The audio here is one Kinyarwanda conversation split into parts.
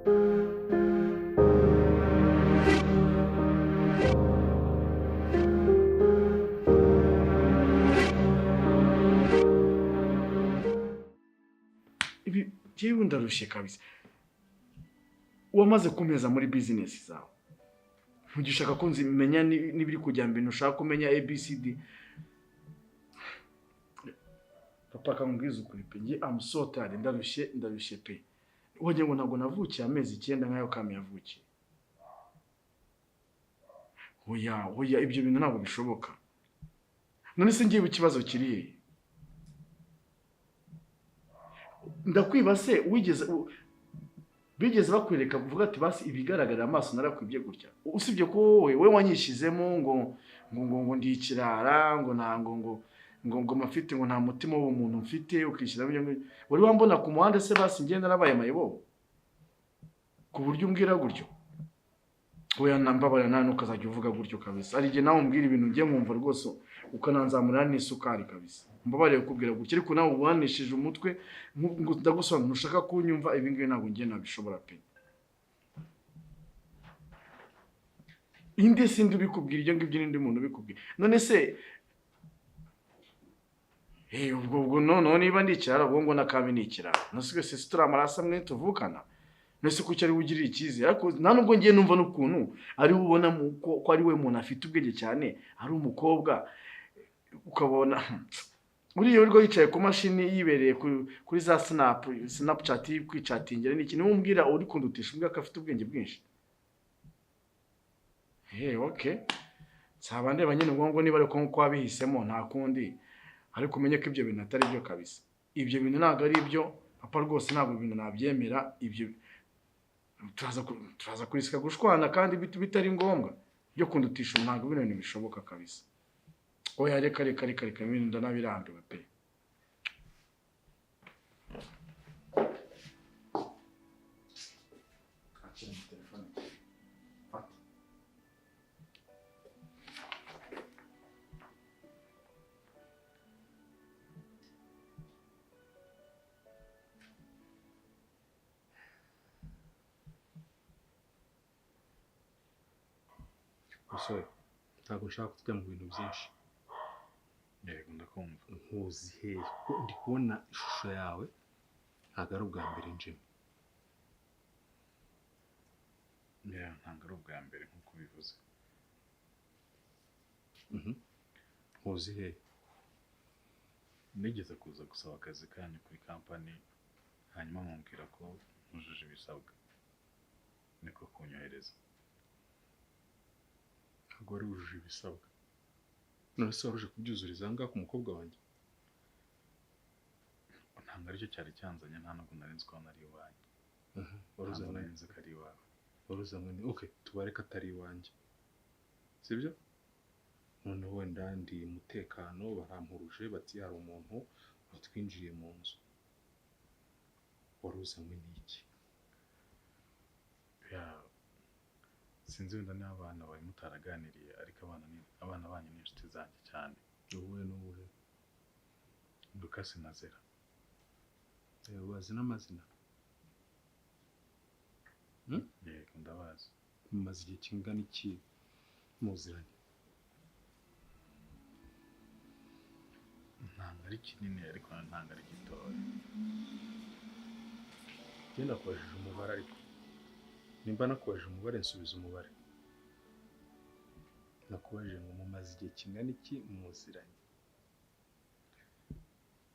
Ibi jewe ndarushye kabisa. Wamaze kumeza muri business zawe, ntugishaka ko nzimenya n'ibiri kujya mbere, ntushaka kumenya ABCD. Papa, akambwiza ukuri pe, njye am so tired, ndarushye, ndarushye pe. Wagira ngo ntabwo navukiye amezi 9 nk'ayo Kami yavukiye. Oya, oya, ibyo bintu ntabwo bishoboka. None se ngiye ikibazo kiri he? Ndakwiba se? Wigeze bigeze bakwereka kuvuga ati basi ibigaragarira amaso narakwibye gutya? Usibye ko wowe we wanyishyizemo ngo ndi ikirara, ngo nta ngo mafite, ngo nta mutima w'umuntu mfite, ukishyiramo ibyo ngibyo. Wari wambona ku muhanda se basi ngenda narabaye mayibobo ku buryo umbwira gutyo? Oya, mbabarira, nawe ntukazajya uvuga gutyo kabisa. Hari igihe nawe umbwira ibintu ngiye nkumva rwose ukananzamura n'isukari kabisa. Mbabarire kukubwira gutyo, ariko nawe ubanishije umutwe ngo ndagusobanurira, ntushaka kunyumva. Ibi ngibi ntabwo ngiye nabishobora pe. Indi sindi ubikubwira ibyo ngibyo, n'undi muntu ubikubwira. None se ubwo noneho niba ndi ikirara, ubwo ngo na Kami ni ikirara, nasigaye se turi amaraso amwe tuvukana? None se kuki ari we ugirira icyizere? Ariko nta nubwo ngiye numva n'ukuntu ari we ubona ko ari we muntu afite ubwenge cyane, ari umukobwa, ukabona uriya wirirwa yicaye ku mashini yibereye kuri za Snapchat kwicatingira n'iki, niwe umbwira uri kundutisha umbwira ko afite ubwenge bwinshi. Okay, nzaba ndeba nyine ubwo ngo niba ariko nkuko wabihisemo nta kundi, ariko umenye ko ibyo bintu atari byo kabisa. Ibyo bintu ntabwo ari byo papa, rwose ntabwo ibintu nabyemera. Ibyo turaza kurisika gushwana kandi bitari ngombwa byo kundutisha umuntu, ntabwo bino bintu bishoboka kabisa. Oya, reka reka reka reka, ibintu ndanabirambiwe pe. Akira mu telefone. Fata. Musore, ntabwo nshaka kujya mu bintu byinshi. Yego, ndakumva. Nkuzi hehe? Kuko ndi kubona ishusho yawe, ntabwo ari ubwa mbere njemo. Yeah, ntabwo ari ubwa mbere nk'uko ubivuze. Nkuzi hehe? Nigeze kuza gusaba akazi kanyu kuri kampani, hanyuma mumbwira ko ntujuje ibisabwa, niko kunyohereza. Ntabwo wari wujuje ibisabwa. None se wari uje kubyuzuriza aha ngaha ku mukobwa wanjye? Ntabwo aricyo cyari cyanzanye, nta nubwo nari nzi ko hano ari iwanyu. Wari Ntabwo uzanywe nari nzi ko ari iwawe. Wari uzanywe ni okay, tubare ko atari iwanjye, sibyo? Noneho wenda ndi umutekano, barampuruje bati hari umuntu watwinjiriye mu nzu. Wari uzanywe n'iki? Yeah, sinzi wenda niba abana bawe mutaraganiriye, ariko abana banyu ni inshuti zanjye cyane. Uwuhe n'uwuhe? Lucas na Zera. Ubazi n'amazina? Yego, ndabazi. Mumaze igihe kingana iki muziranye? Ntabwo ari kinini, ariko ntabwo ari gitoya. Njye nakubajije umubare, ariko nimba nakubajije umubare nsubiza umubare. Nakubajije ngo mumaze igihe kingana iki muziranye?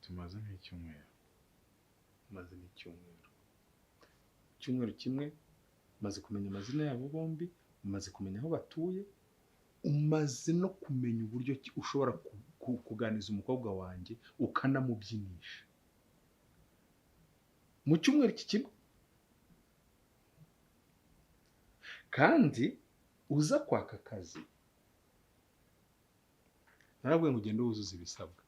Tumaze nk'icyumweru. Mumaze n'icyumweru. Icyumweru kimwe umaze kumenya amazina yabo bombi, umaze kumenya aho batuye, umaze no kumenya uburyo ki ushobora kuganiriza umukobwa wanjye ukanamubyinisha mu cyumweru iki kimwe. Kandi uza kwaka akazi narabwiye ngo ugende wuzuze ibisabwa,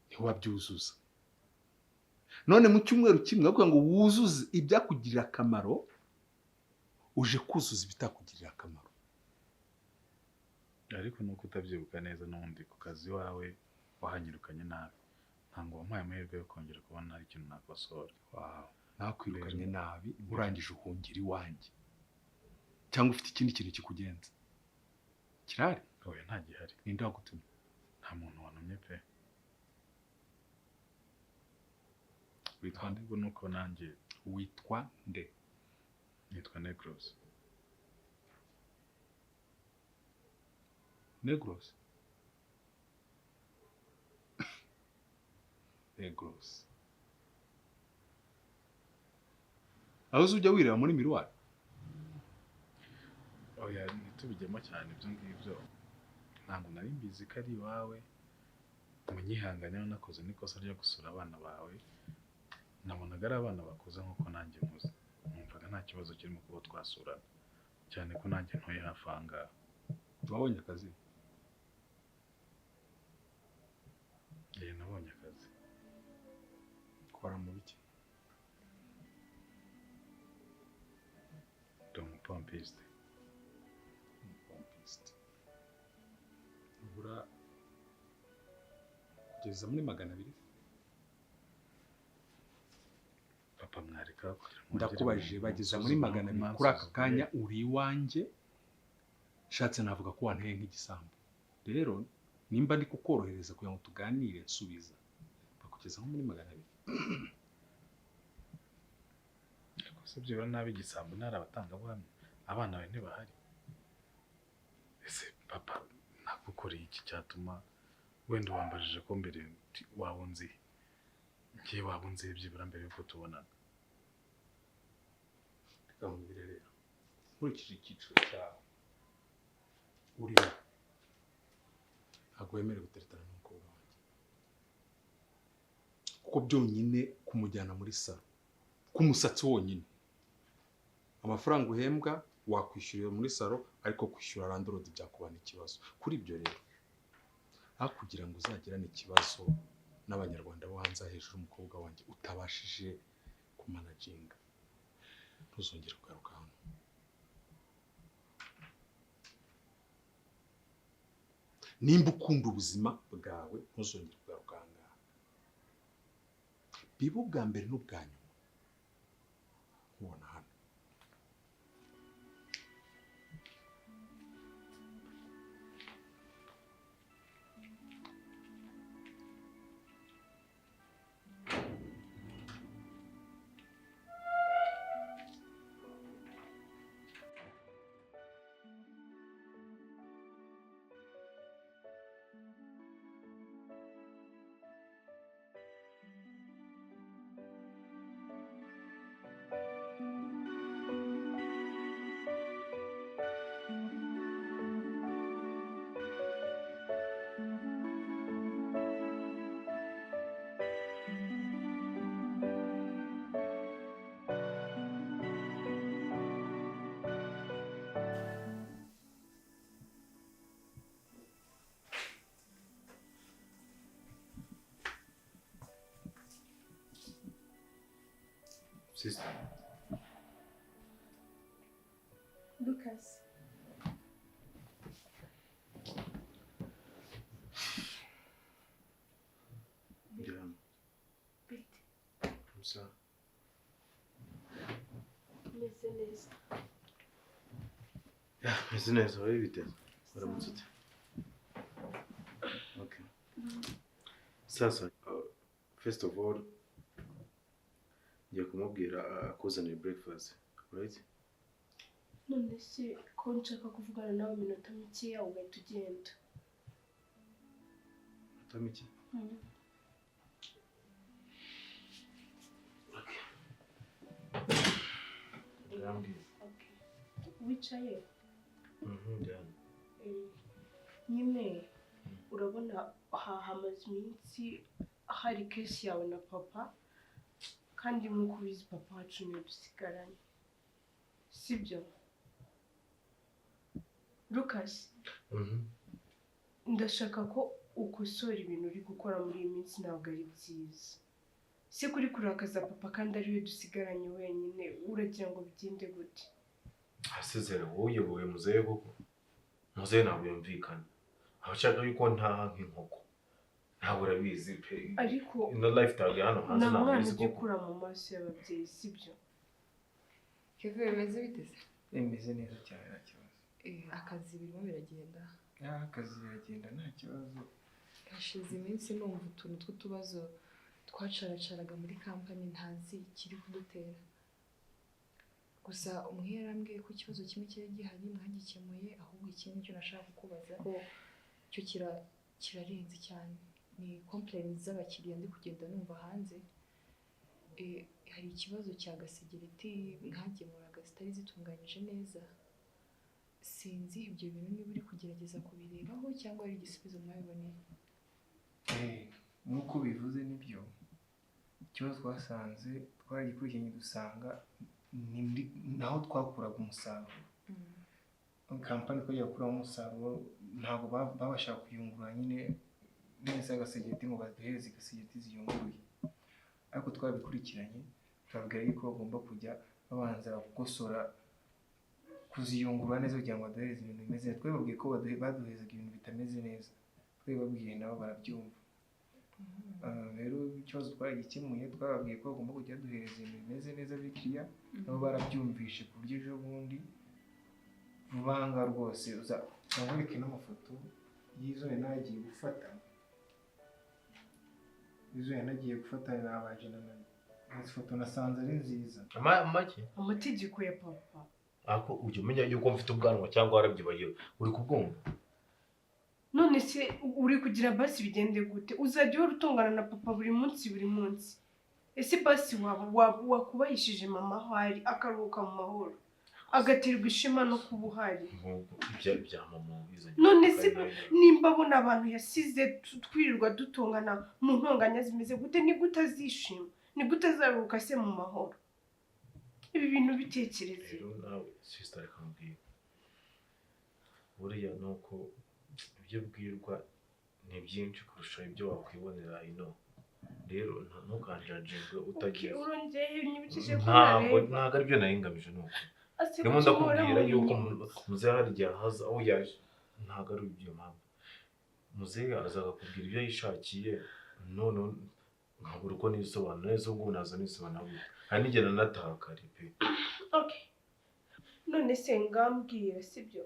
ntiwabyuzuza. None mu cyumweru kimwe bavuga ngo wuzuze ibyakugirira akamaro, uje kuzuza ibitakugirira akamaro. Ariko nuko utabyibuka neza, n'ubundi ku kazi iwawe wahanyirukanye nabi. Ntabwo wampaye amahirwe yo kongera kubona hari ikintu nakosora. Wow, nakwirukanye nabi urangije uhungira iwanjye, cyangwa ufite ikindi kintu kikugenza kirari? Oya, nta gihari. Ninde wagutumye? Nta muntu wantumye pe. Witwa nde? Ahubwo nuko nanjye Witwa nde? Nitwa Negros. Negros? Negros, aho uzi ujya wireba muri miroir? Oya, ntitubijyemo cyane ibyo ngibyo. Ntabwo nari mbizi ko ari iwawe. Munyihanganire, nakoze n'ikosa ryo gusura abana bawe. Nabonaga ari abana bakuze nk'uko nanjye nkuze, numvaga nta kibazo kirimo kuba twasurana, cyane ko nanjye ntuye hafi aha ngaha. Wabonye akazi? Yewe, nabonye akazi. Ukora mu biki? Ndi umupompiste. Umupompiste. Ubura kugeza muri 200? Papa, mwareka kugira ngo Ndakubajije, mwongere bageza muri musuzume 200 uko kuri aka mwansuzuguye. kanya uri iwanjye, nshatse navuga ko wanteye nk'igisambo. Rero nimba ndi kukorohereza kugira ngo tuganire, nsubiza. Bakugeza nko muri 200? Ariko se byibura nabi igisambo ntari abatangabuhamya, abana bawe ntibahari? Ese papa, nagukoreye iki cyatuma wenda wambajije ko mbere waba unzi? Ngiye waba unzi byibura mbere yuko tubonana? Reka nkubwire rero, nkurikije icyiciro cyawe urimo, ntabwo wemerewe guteretana n'umukobwa wanjye, kuko byonyine kumujyana muri salo k'umusatsi wonyine, amafaranga uhembwa wakwishyurira muri salo, ariko kwishyura landlord byakubana ikibazo. Kuri ibyo rero, aho kugira ngo uzagirane ikibazo n'abanyarwanda bo hanze aha hejuru y'umukobwa wanjye utabashije kumanaginga, ntuzongere kugaruka hano. Nimba ukunda ubuzima bwawe, ntuzongere kugaruka aha ngaha. Bibe ubwa mbere n'ubwa nyuma nkubona hano. Sister. Lucas. Ndi hano. Bite? Musa. Meze neza. Ya, meze neza, wowe bite? Waramutse ute? Okay. Sasa, first of all, ngiye kumubwira akuzanire breakfast, right? None se ko nshaka kuvugana nawe iminota mikeya ugahita ugenda? Iminota mike? Okay. Ndambwira. Okay. Wicaye? Ndi hano. Nyine urabona hamaze iminsi hari case yawe na papa, kandi nk'uko ubizi papa wacu niwe dusigaranye, sibyo Lucas? Ndashaka ko ukosora ibintu uri gukora muri iyi minsi, ntabwo ari byiza. Si kuri kurakaza papa kandi ariwe dusigaranye wenyine, uragira ngo bigende gute? Asezera wowe uyoboye muzehe koko? Muzehe ntabwo yumvikana, aba ashaka yuko ntaha nk'inkoko. Ntabwo urabizi pe. Ariko Ino life tag hano hanze nta ntabwo mwana ubizi ujya koko. ukura mu maso y'ababyeyi, sibyo? Kevin, bimeze bite se? Bimeze neza cyane, nta kibazo. Akazi birimo biragenda? Ah, akazi biragenda, nta kibazo. Hashize iminsi numva utuntu tw'utubazo twacaracaraga muri kampani, ntazi ikiri kudutera. Gusa umwe yarambwiye ko ikibazo kimwe cyari gihari mwagikemuye, ahubwo ikindi cyo nashaka kukubaza ko cyo kirarenze cyane, ni complaints z'abakiriya ndi kugenda numva hanze. Hari ikibazo cya gasegereti mwagemuraga zitari zitunganyije neza. Sinzi ibyo bintu niba uri kugerageza kubirebaho cyangwa hari igisubizo mwabiboneye. Nk'uko bivuze nibyo, ikibazo twasanze twaragikurikiranye, dusanga ni naho twakuraga umusaruro. Kampani twajya gukuramo umusaruro, ntabwo babashaga kuyungurura nyine neza agasegeti ngo baduhereze gasegeti ziyunguruye. Ariko twabikurikiranye, tubabwira yuko bagomba kujya babanza gukosora kuziyungurura neza kugira ngo baduhereze ibintu bimeze neza. Twababwiye ko baduherezaga ibintu bitameze neza, twabibabwiye nabo barabyumva. Rero ikibazo twaragikemuye, twababwiye ko bagomba kujya baduhereza ibintu bimeze neza bikiriya, nabo barabyumvishe, ku buryo ejo bundi vuba aha ngaha rwose uzamwereke n'amafoto y'izo nari nagiye gufata, izo nari nagiye gufata nabanje na izi foto nasanze ari nziza. Make. Amategeko ya papa. Ariko ujya umenya yuko mfite ubwanwa cyangwa warabyibagiwe? Uri kubwumva? None se uri kugira basi bigende gute? Uzajya uhora utongana na papa buri munsi buri munsi? Ese basi waba wakubahishije mama aho ari, akaruhuka mu mahoro, agaterwa ishema no kuba uhari? Nk'ubwo ibya mama ubizanye. None se nimba abona abantu yasize twirirwa dutongana mu ntonganya zimeze gute, ni gute azishima? Ni gute azaruhuka se mu mahoro? Ibi bintu bitekereze. Rero nawe sister, reka nkubwire, buriya ni uko ibyo ubwirwa ni byinshi kurusha ibyo wakwibonera ino. Rero ntukanjajinge utagize. Urongeye unyibukije ko Ntabwo nareba. ntabwo aribyo nari ngamije, ni uko Ase ndimo kuki muhora ndakubwira yuko mubinyibutsa? muzehe hari igihe ahaza aho yaje, ntabwo ari ibyo mpamvu muzehe aza akakubwira ibyo yishakiye, none nkabura uko nisobanura neza. Ubwo naza nisobanura gute? Hari n'igihe nanataha kare pe. Okay. None se ngambwira, sibyo,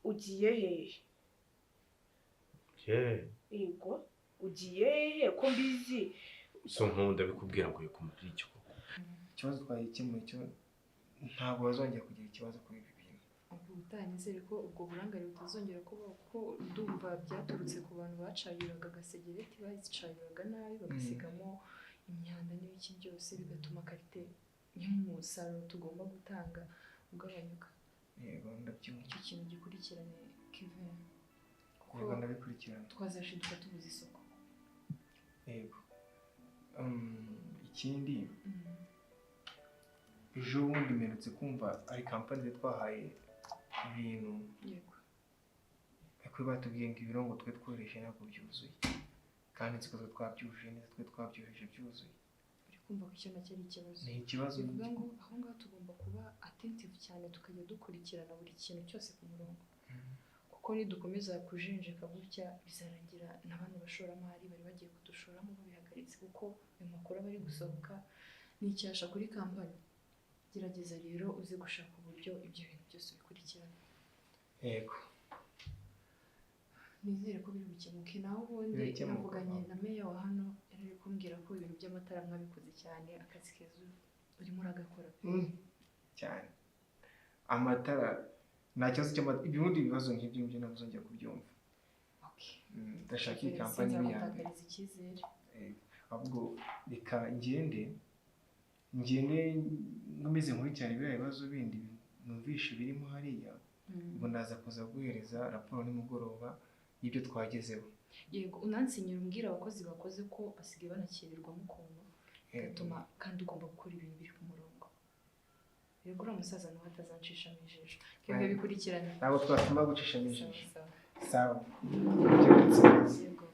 ugiye hehe? Yeee. Yego, ugiye hehe ko mbizi? So nkunda bikubwira ngo kumara iki koko? Ikibazo twagikemuye cyo, ntabwo bazongera kugira ikibazo kuri ibi bintu. Ubwo ubutaha nizere ko ubwo burangare butazongera kubaho, kuko ndumva byaturutse ku bantu bacayuraga agasegereti, bazicayuraga nabi, bagasigamo imyanda n'ibiki byose, bigatuma qualité y'umusaruro tugomba gutanga ugabanyuka. Yego, ndabyumva. Icyo kintu gikurikirane, Kevin, kuko Yego, ndabikurikirana. twazashiduka tubuze isoko. Yego. Ikindi, ejo bundi mperutse kumva ari kampani zari twahaye ibintu, ariko batubwiye ngo ibirongo twe twohereje ntabwo byuzuye, kandi nzi ko twe twabyujuje neza, twe twabyujuje byuzuye. Uri kumva ko icyo nacyo ari ikibazo. Ni ikibazo. Bivuga ngo aho ngaho tugomba kuba attentive cyane, tukajya dukurikirana buri kintu cyose ku murongo, kuko nidukomeza kujenjeka gutya bizarangira na bano bashoramari bari bagiye kudushoramo babihagaritse, kuko ayo makuru aba ari gusohoka ni icyasha kuri kampani. Gerageza rero uze gushaka uburyo ibyo bintu byose ubikurikirana. Yego. Nizere ko biri bukemuke, naho ubundi Birakemuka. navuganye na meya wa hano, yari ari kumbwira ko ibintu by'amatara mwabikoze cyane, akazi keza urimo uragakora pe. Cyane, amatara nta kibazo cy'amatara, ibibundi ibibazo nk'ibyo ngibyo ntabwo uzongera kubyumva. Ndashaka iyi kampani ibe iya mbere. Sinzagutakariza icyizere. Ahubwo reka ngende nkomeze nkurikirane biriya bibazo bindi numvishe birimo hariya. Ubwo ndaza kuza guhereza raporo nimugoroba y'ibyo twagezeho. Yego, unansinyira umbwira abakozi bakoze, ko basigaye banakererwamo ukuntu, bigatuma kandi ugomba gukora ibintu biri ku murongo. Yego, uriya musaza nawe atazanshishamo ijisho. Kevin, bikurikirane. Ntabwo twatuma gucishamo ijisho. Sawa. Sawa. Sawa. Yego.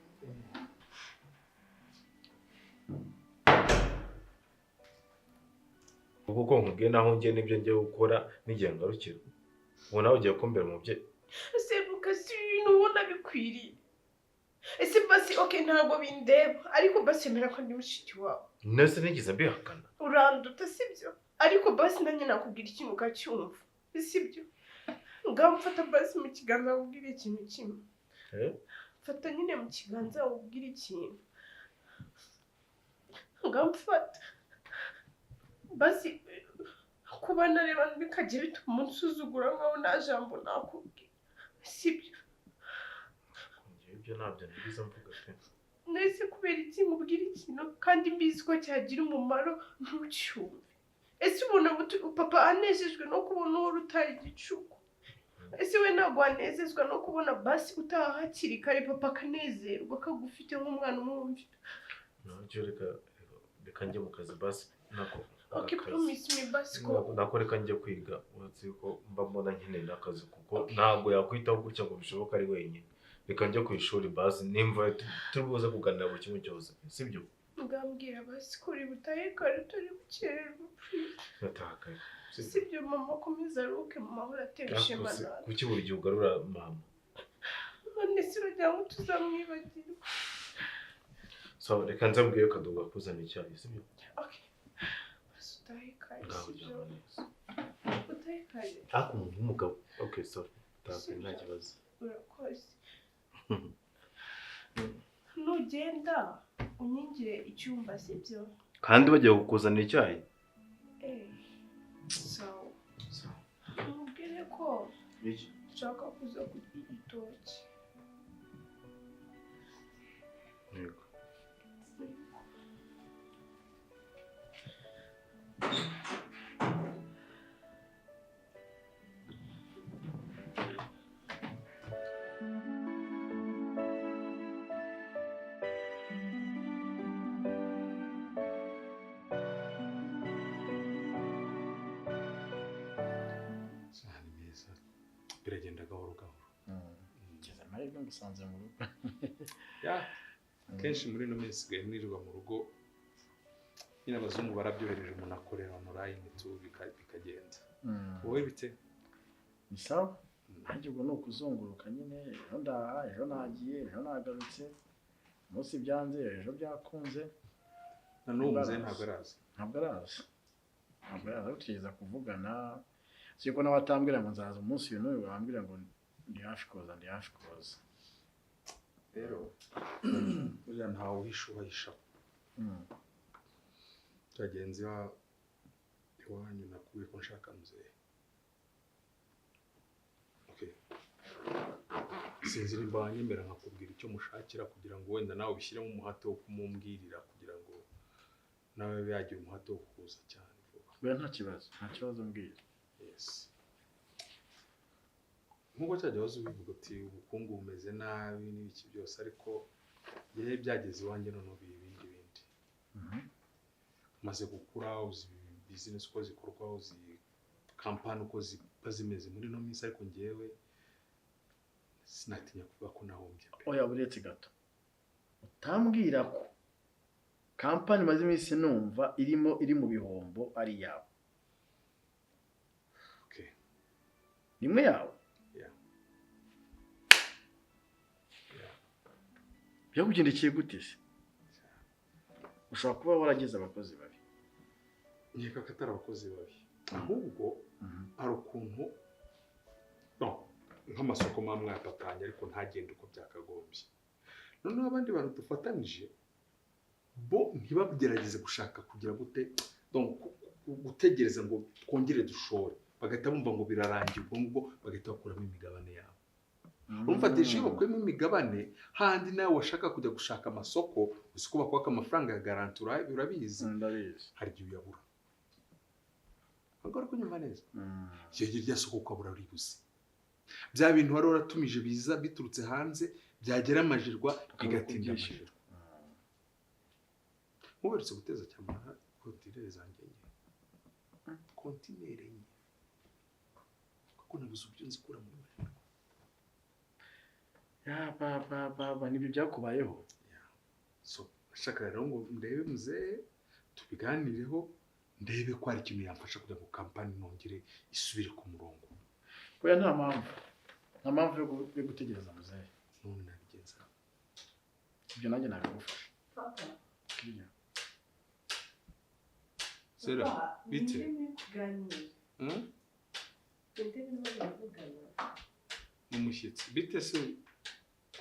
Kuko nkubwiye naho ngiye n'ibyo ngiye gukora n'igihe ngarukira, ubu nawe ugiye kumbera umubyeyi. Ese Luka, si ibintu ubona bikwiriye? Ese basi Basi okay, ntabwo bindeba, ariko basi emera ko ndi mushiki wawe. Nese nigeze mbihakana? Uranduta, sibyo? Ariko basi nanjye nakubwira ikintu ukacyumva, sibyo? Ngaho mfata basi mu kiganza nkubwire ikintu kimwe. Eh? Fata nyine mu kiganza nkubwire ikintu. Ngaho mfata basi. Kuba nareba bikajya bituma unsuzugura nkaho nta jambo nakubwira, sibyo? Njyewe ibyo ntabyo nigeze mvuga pe. Nese kubera iki nkubwira ikintu kandi mbizi ko cyagira umumaro ntucyumve? Ese ubona papa anejejwe no kubona uhora utaha igicuku? Ese we ntabwo wanezezwa no kubona basi utaha hakiri kare, papa akanezerwa akagufite nk'umwana umwumvira? Ntacyo, reka reka njye mu kazi basi nako. Okay, akazi. promise me basi ko Nako reka njye kwiga, uretse ko mba mbona nkeneye n'akazi, kuko ntabwo yakwitaho gutya ngo bishoboke ari wenyine. Reka njye ku ishuri basi, nimva turi buze kuganira buri kimwe cyose, sibyo? Ngambwira basi ko uri butahe kare, utari bukererwe, please. Ngataha kare, sibyo? Sibyo? Mama akomeza aruhuke mu mahoro, atewe ishema Ariko se, natwe. Kuki buri gihe ugarura mama? None se uragira ngo tuzamwibagirwa? So reka nze mbwire Kadogo akuzanira icyayi, sibyo? Okay, basi utahe kare. Ngaho Sibyo? uryama neza. Utahe kare. Ariko umuntu w'umugabo, okay, sorry, taha kare, nta kibazo. Urakoze. Nugenda unyingire icyumba, sibyo? Kandi bagiye kukuzanira icyayi. Eh, sawa. Mubwire ko Iki? nshaka kuza kurya igitoki. Yego. Ni meza, biragenda gahoro gahoro. Ngeze amahirwe ngusanze mu rugo. Ya, kenshi muri ino minsi nsigaye nirirwa mu rugo nyine, abazungu barabyohereje, umuntu akorera online tu bikagenda. Wowe bite? Ni sawa, nanjye ubwo ni ukuzunguruka nyine, ejo ndaha, ejo nagiye, ejo nagarutse, umunsi byanze, ejo byakunze. Na n'ubu muzehe ntabwo araza? Ntabwo araza, ntabwo araza, ariko tugeza kuvugana. Si ko nawe atambwira ngo nzaza umunsi uyu n'uyu, bambwira ngo ndi hafi kuza, ndi hafi kuza. Rero buriya ntawe uhisha ubahisha. Bagenzi iwanyu nakubwiye ko nshaka muzehe. Okay, sinzi nimba wanyemera nkakubwira icyo mushakira, kugira ngo wenda nawe ubishyiremo umuhate wo kumumbwirira, kugira ngo nawe abe yagira umuhate wo kuza cyane vuba. Oya, nta kibazo, nta kibazo, mbwira. Yes, nk'uko cyajya waza ubivuga uti ubukungu bumeze nabi n'ibiki byose, ariko yewe byageze iwanjye noneho biba ibindi bindi. Umaze gukura, uzi bizinesi uko zikorwa, uzi kampani uko ziba zimeze muri ino minsi, ariko ngewe sinatinya kuvuga ko nahombye pe. Oya, buretse gato, utambwira ko kampani imaze iminsi numva irimo iri mu bihombo ari iyawe? Okay. Nimwe yawe? Yeah. Yeah. Byakugendekeye gute se? Ushobora kuba waragize abakozi babi. Nkeka ko atari abakozi babi, ahubwo hari ukuntu no nk'amasoko mamwe yapatanye ariko ntagende uko byakagombye, noneho abandi bantu dufatanije bo ntibagerageze gushaka kugira gute, donc gutegereza ngo twongere dushore, bagahita bumva ngo birarangiye ubwo ngubwo, bagahita bakuramo imigabane yabo. Urumva iyo bakuyemo imigabane, handi nawe washaka kujya gushaka amasoko, uzi ko bakwaka amafaranga ya garanti, urabizi? Ndabizi. Hari igihe uyabura. Ntabwo ari kunyumva neza. Icyo gihe rya soko ukabura uribuze, bya bintu wari waratumije biza biturutse hanze, byagera amajerwa bigatinda kubyishyura. Amajerwa nkuberetse guteza cyamunara kontineri zanjye enye, kontineri enye, kuko nabuze uburyo nzikura muri majerwa. Ya ba ba ba ba, nibyo byakubayeho? So nashakaga rero ngo ndebe muzehe, tubiganireho, ndebe ko hari ikintu yamfasha kugira ngo kampani nongere isubire ku murongo. Oya, nta mpamvu, nta mpamvu yo gutegereza muzehe. None nabigenza? Ibyo nanjye nabigufasha. Papa. Kiriya. Sera, bite? Kuganira. Ninde birimo biravugana? Ni umushyitsi. Bite se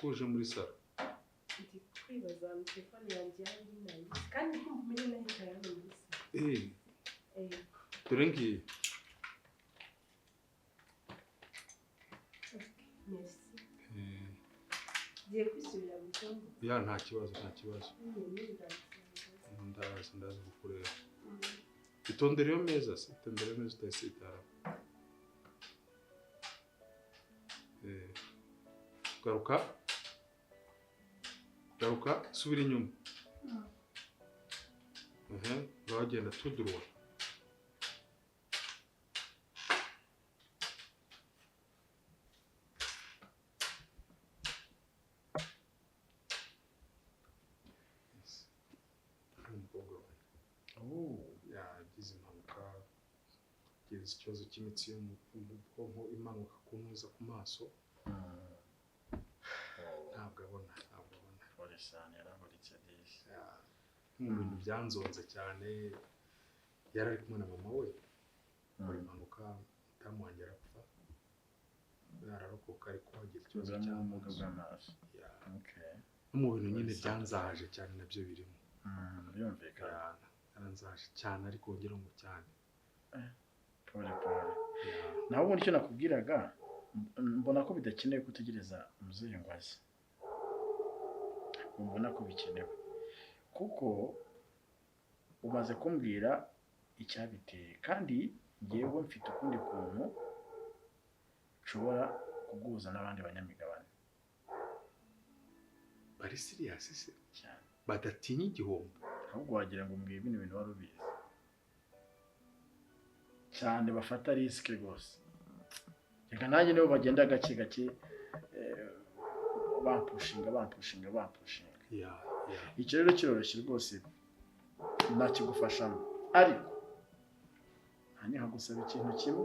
kuje muri salo? Ndi kwibaza mu telefone yanjye yari iri nayo. Kandi kumva umenye nayo hano muri salo. Eh. Dore ngiye. Merci. Ngiye kwisubira mu cyumba. Ya nta kibazo, nta kibazo. Ndaza kukureba. Itondere yo meza se, itondere yo meza utayisitara. Garuka. Garuka, subira inyuma. Uragenda tudurwa. Umukobwa wanjye. Yagize impanuka, yagize ikibazo cy'imitsi yo mu bwonko imanuka kunuza ku maso. Ntabwo abona. Yarahuritse disi. Mu bintu byanzonze cyane, yari ari kumwe na mama we. Akora impanuka, mutamu wanjye arapfa. Yararokoka ariko agira ikibazo cy'ubumuga bw'amaso. No mu bintu nyine byanzahaje cyane nabyo birimo. Birumvikana. Yaranzahaje cyane ariko wongera ngo cyane. Pole pole. Naho ubundi icyo nakubwiraga, mbona ko bidakenewe gutegereza muzehe ngo aze. Mbona ko bikenewe kuko umaze kumbwira icyabiteye, kandi ngewe mfite ukundi kuntu nshobora kuguhuza n'abandi banyamigabane bari serious se cyane, badatinya igihombo. Ahubwo wagira ngo mbwiye bino bintu wari ubizi cyane, bafata risk rwose. Reka nanjye nibo bagenda gake gake bampushinga. Icyo rero kiroroshye rwose, nakigufashamo, ariko nanjye nkagusaba ikintu kimwe.